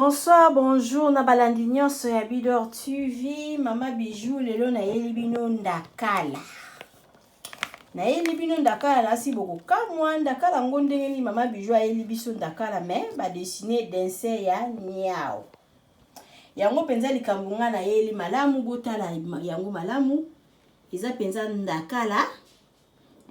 Bonsoir, bonjour na balandi nyonso ya Bidor TV. Mama Bijou lelo nayeli bino ndakala. Nayeli bino ndakala nasi bokokamwa ndakala yango ndenge nini Mama Bijou ayeli biso ndakala mais ba dessiner dessin ya niao. Yango mpenza likambo nga nayeli malamu, botala yango malamu. Eza mpenza ndakala.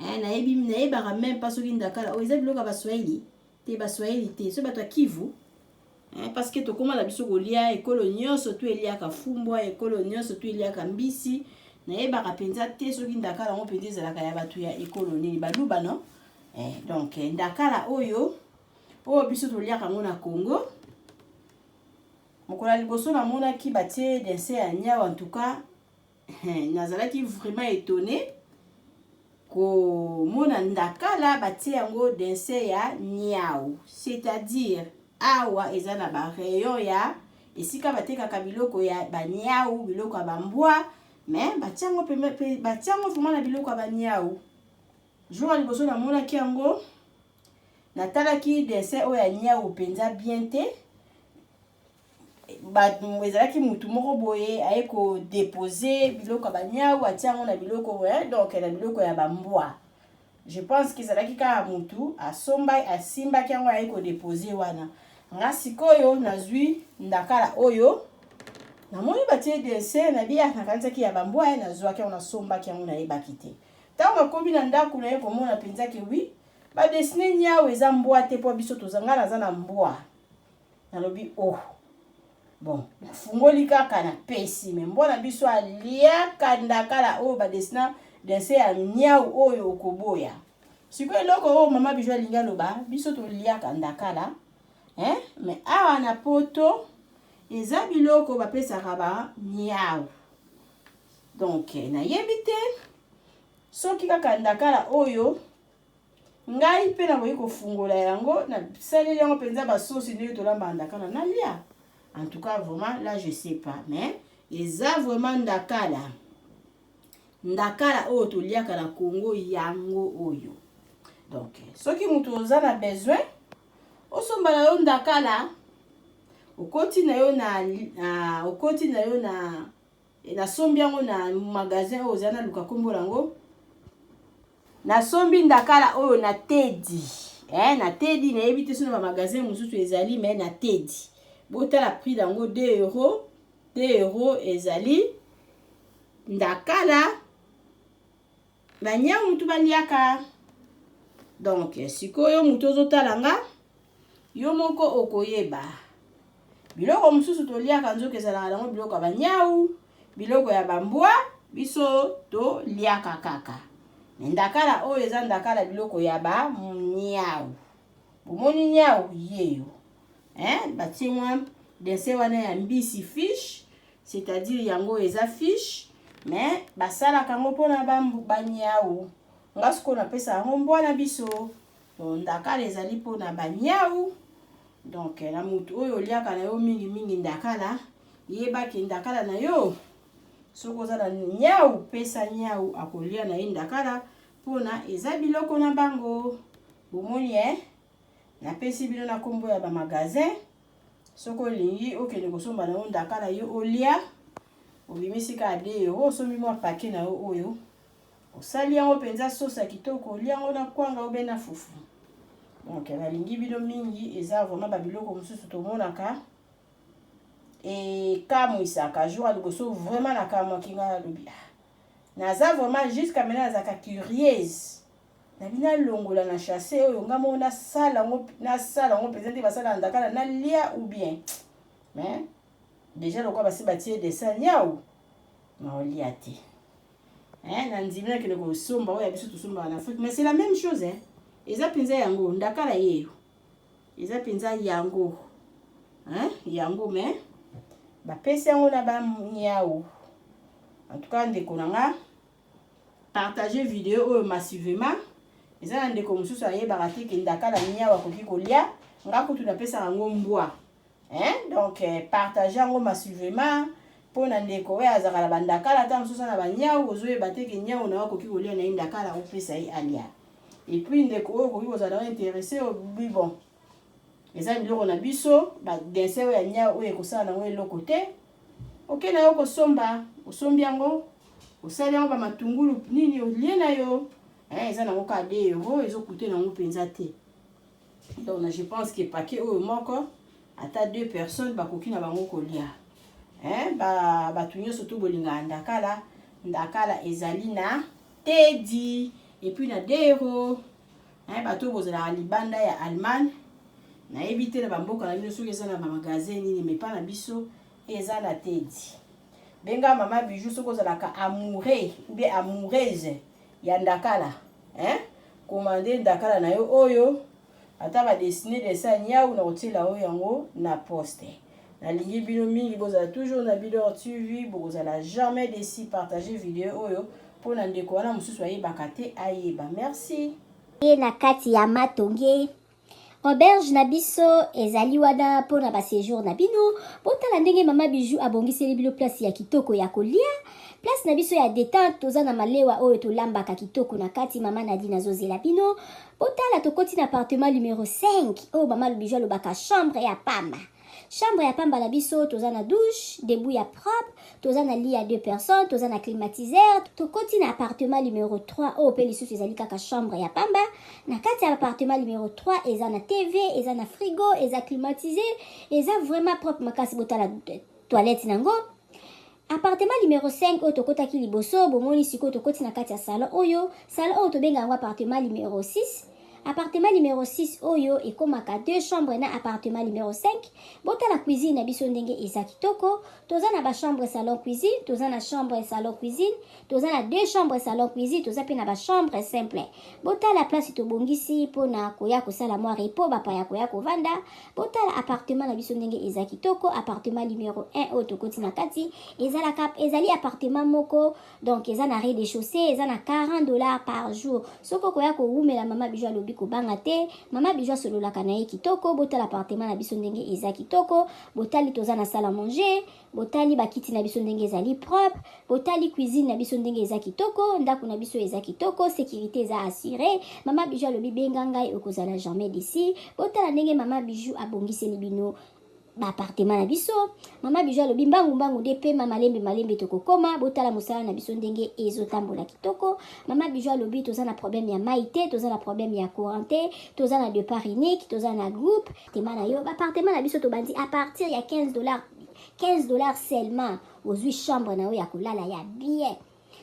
Eh, nayebi nayebaka meme pas soki ndakala oyo eza biloko ya Baswahili te, Baswahili te, soki bato ya Kivu. Eh, parce que tokóma na biso kolia ekolo nyonso tu eliaka fumbwa, ekolo nyonso tu eliaka mbisi. Nayebaka mpenza te soki ndakala yango mpenza ezalaka ya bato ya ekolo nini, Baluba no? Eh, donc ndakala oyo oyo biso toliaka yango na Congo. Mokolo ya liboso namonaki batie dessin ya niau, en tout cas nazalaki vraiment étonné komona ndakala batie yango dessin ya niau, c'est-à-dire awa eza na ba rayon ya esika batekaka biloko ya baniau, biloko ya bambwa, mais batie yango batie yango vraiment na biloko ya baniau. Jour ya liboso namonaki yango, natalaki dessin oyo ya niau mpenza bien te. Ezalaki mutu moko boye aye kodépose biloko ya baniau, atia yango na biloko, donc na biloko ya bambwa. Je pense que ezalaki kaka mutu asomba, asimbaki yango, aye kodépose wana. Nga sikoyo nazwi ndakala oyo, namoni batie dessin na bia, nakanisaki ya bambwa. Nazwaki yango, nasombaki yango, nayebaki te. Ntango nakomi na ndako, naye komona mpenza ke oui, badessiner niau, eza mbwa te, mpo biso toza, nga naza na mbwa. Nalobi oh bon, nafungoli kaka, napesi me mbwa na biso aliaka ndakala oyo badessiner dessin ya niau oyo okoboya. Sikoyo eloko oyo Mama Bijou alingi aloba, biso toliaka ndakala, hein? Mais awa na Poto eza biloko bapesaka baniau. Donc nayebi te soki kaka ndakala oyo ngai mpe nakoki kofungola yango, nasaleli yango mpenza basosi ndenge tolambaka ndakala, nalia. En tout cas vraiment là je sais pas, mais eza vraiment ndakala, ndakala oyo toliaka na Congo yango oyo. Donc soki moto oza na besoin osomba na yo ndakala, okoti na yo na okoti na yo na nasombi yango na magasin oyo oza, naluka nkombo yango. Nasombi ndakala oyo na Tedi, eh, na Tedi. Nayebi te soki na bamagasin mosusu ezali, mais na Tedi botala prix yango, 2 euro, 2 euro. Ezali ndakala banyau mutu baliaka. Donc sikoyo motu ozotala nga, yo moko okoyeba biloko mosusu toliaka nzoka ezalaka nango biloko ya banyau, biloko ya bambwa. Biso toliaka kaka, me ndakala oyo eza ndakala biloko ya banyau. Bomoni nyau yeyo, hein? Batie mwa dessin wana ya mbisi, fish, c'est-à-dire yango eza fish, mais basalaka yango mpona banyau. Nga sikoyo napesa yango mbwa na biso. Donc ndakala ezali mpona banyau. Donc na motu oyo oliaka na yo mingimingi ndakala, yebaki ndakala na yo, soki oza na nyau, pesa nyau, akolia na ye ndakala mpona eza biloko na bango. Bomoni e, napesi bino na nkombo ya bamagasin. Soki olingi okende kosomba na yo ndakala yo olia, obimisi kaka 2 euro, osombi mwa paquet na yo oyo, osali yango mpenza sauce ya kitoko, olia yango na kwanga obe na fufu. Donc nalingi bino mingi. Eza vraiment babiloko mosusu tomonaka ekamwisaka. Jour ya liboso vraiment nakamwaki. Ngai nalobi, ah, naza vraiment jusqu'à maintenant nazalaka curieuse. Nabi nalongola na chasse oyo nga moko nasala yango, nasala yango mpenza nde basala na ndakala, nalia ou bien. Mais déjà lokola basi batie dessin niau, naolia te. Na ndimi nakende kosomba oyo ya biso tosombaka na Afrique, mais c'est la même chose, hein? Eza mpenza yango ndakala yeyo, eza mpenza yango, hein? Yango, mais bapesi yango na baniau. En tout cas ndeko na nga, partage video oyo massivement. Eza na ndeko mosusu ayebaka te ke ndakala niau akoki kolia. Nga kutu napesaka yango mbwa, hein? Donc partage yango massivement mpo na ndeko oyo azalaka na bandakala, ata mosusu na banyau, ozoyeba te ke nyau na yo akoki kolia na ye ndakala, opesa ye alia. Et puis ndeko oyo okoki kozala na intéressé, obi bon. Eza biloko na biso, ba dessin oyo ya niau oyo ekosala nango eloko te. Oke na yo kosomba, osombi yango, osali yango ba matungulu nini olie na yo. Eh, eza nango kaka 2 euros, ezo coûter nango mpenza te. Donc na je pense que paquet oyo moko ata deux personnes bakoki na bango kolia. Eh, ba bato nyonso to bolingaka ndakala, ndakala ezali na Teddy et puis na 2 euros. Eh, bato oyo bozalaka libanda ya Allemagne, nayebi te na bamboka na bino soki eza na bamagasin nini, mais pa na biso eza na Teddy. Benga mama Bijou soki ozalaka amoureux ou bien amoureuse ya ndakala, hein? Commande ndakala na yo oyo ata ba dessiner dessin niau na kotiela oyo yango na poste. Nalingi bino mingi, bozala toujours na Bidor TV, bokozala jamais déçu. Partager video oyo mpo na ndeko wana mosusu ayebaka te ayeba. Merci. Ye na kati ya Matonge, auberge na biso ezali wana mpona baséjour na bino. Botala ndenge mama Bijou abongiseli bino place ya kitoko ya kolia, place na biso ya détente. Toza na malewa oyo tolambaka kitoko na kati. Mama Nadine azozela bino. Botala, tokoti na appartement numéro 5 oyo mama Bijou alobaka chambre ya pamba. Chambre ya pamba na biso, toza na douche debout ya propre, toza na lit ya deux personnes, toza na climatiseur. Tokoti na appartement numéro 3 oyo mpe lisusu ezali kaka chambre ya pamba. Na kati ya appartement numéro 3 eza na TV, eza na frigo, eza climatisé, eza vraiment propre makasi. Botala toilette nango. Appartement numéro 5 oyo tokotaki liboso, bomoni sikoyo tokoti na kati ya salon oyo. Salon oyo tobenga yango appartement numéro 6. Appartement numéro 6 oyo ekomaka deux chambres na appartement numéro 5. Botala cuisine na biso ndenge eza kitoko. Toza na bachambre, salon, cuisine, toza na chambre, salon, cuisine, toza na deux chambres, salon, cuisine, toza mpe na bachambre simple. Botala place tobongisi mpona koya kosala mwa repos, bapaya koya kovanda. Botala appartement na biso ndenge eza kitoko. Appartement numéro 1 oyo tokoti na kati ezalaka, ezali appartement moko, donc eza na rez-de-chaussée, eza na 40 $ par jour. Soki okoya kowumela, mama Bijou alobi kobanga te. Mama Bijou asololaka na ye kitoko. Botala appartement na biso ndenge eza kitoko. Botali, toza na salle à manger. Botali bakiti na biso ndenge ezali propre. Botali cuisine na biso ndenge eza kitoko. Ndako na biso eza kitoko, sécurité eza assuré. Mama Bijou alobi benga ngai, okozala jamais déçu. Botala ndenge mama Bijou abongiseli bino baappartement na biso. Mama Bijou alobi mbangu mbangu nde pema, malembe malembe tokokoma. Botala mosala na biso ndenge ezotambola kitoko. Mama Bijou alobi toza na problème ya mai te, toza na problème ya courant te, toza na départ unique, toza na groupe tema na yo. Baappartement na biso tobandi à partir ya 15 $, 15 $ seulement, ozwi chambre na yo ya kolala ya bien.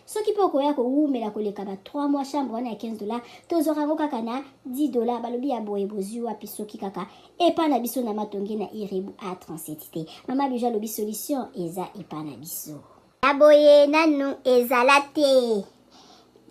Soki mpe okoya kowumela koleka ba 3 mois, chambre wana ya 15 $, tozwaka yango kaka na 10 $. Balobi ya boye bozwi wapi soki kaka epa na biso na Matonge na Irebu A37 te? Mama Bijou alobi solution eza epa na biso. Ya boye nanu ezala te.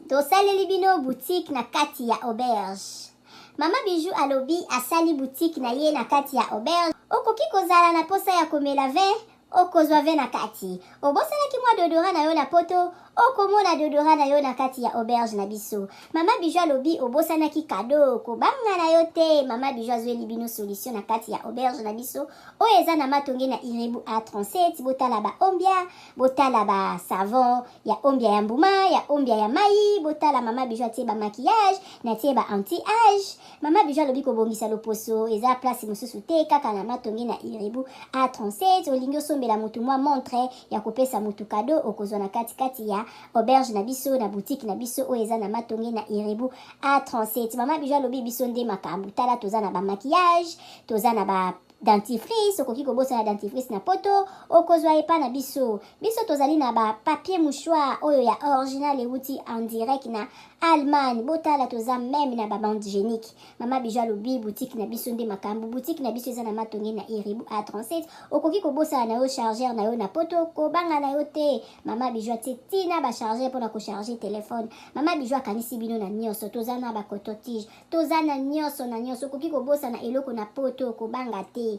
Tosaleli bino boutique na kati ya auberge. Mama Bijou alobi asali boutique na ye na kati ya auberge. Okoki kozala na posa ya komela vin, okozwa vin na kati. Obosanaki mwa déodorant na yo na Poto, okomona déodorant na yo na kati ya auberge na biso. Mama Bijou alobi obosanaki cadeau, kobanga na yo te. Mama Bijou azweli bino solution na kati ya auberge na biso oyo eza na Matonge na Irebu A37. Botala baombia, botala basavon ya ombia ya mbuma, ya ombia ya mai. Botala, mama Bijou atie bamaquillage, natie ba anti âge. Mama Bijou alobi kobongisa loposo eza place mosusu te, kaka na Matonge na Irebu A37. Olingi osombela motu mwa montre ya kopesa motu cadeau, okozwa na katikati ya auberge na biso, na boutique na biso oyo eza na Matonge na Irebu A37. Mama Bijou alobi biso nde makambo. Tala, toza na bamaquillage, toza na ba dentifrice. Okoki kobosana dentifrice na Poto, okozwa epa na biso. Biso tozali na bapapier mouchoir oyo ya original euti en direct na Allemagne. Botala, toza même na babande hygiénique. Mama Bijou alobi boutique na biso nde makambo. Boutique na biso eza na Matonge na Iribu A37. Okoki kobosana na yo chargeur na yo na Poto, kobanga na yo te. Mama Bijou atie ntina bachargeur mpona kocharge telefone. Mama Bijou akanisi bino na nyonso. Toza na bacoton-tige, toza na nyonso na nyonso. Okoki kobosana eloko na Poto, kobanga te.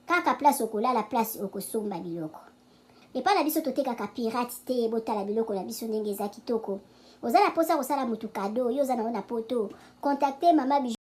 Kaka place okolala, place okosomba biloko epai na biso. Totekaka pirate te. Botala biloko na biso ndenge eza kitoko. Oza na mposa kosala motu cadeau, yo oza na yo na Poto, contacte mama Bijou.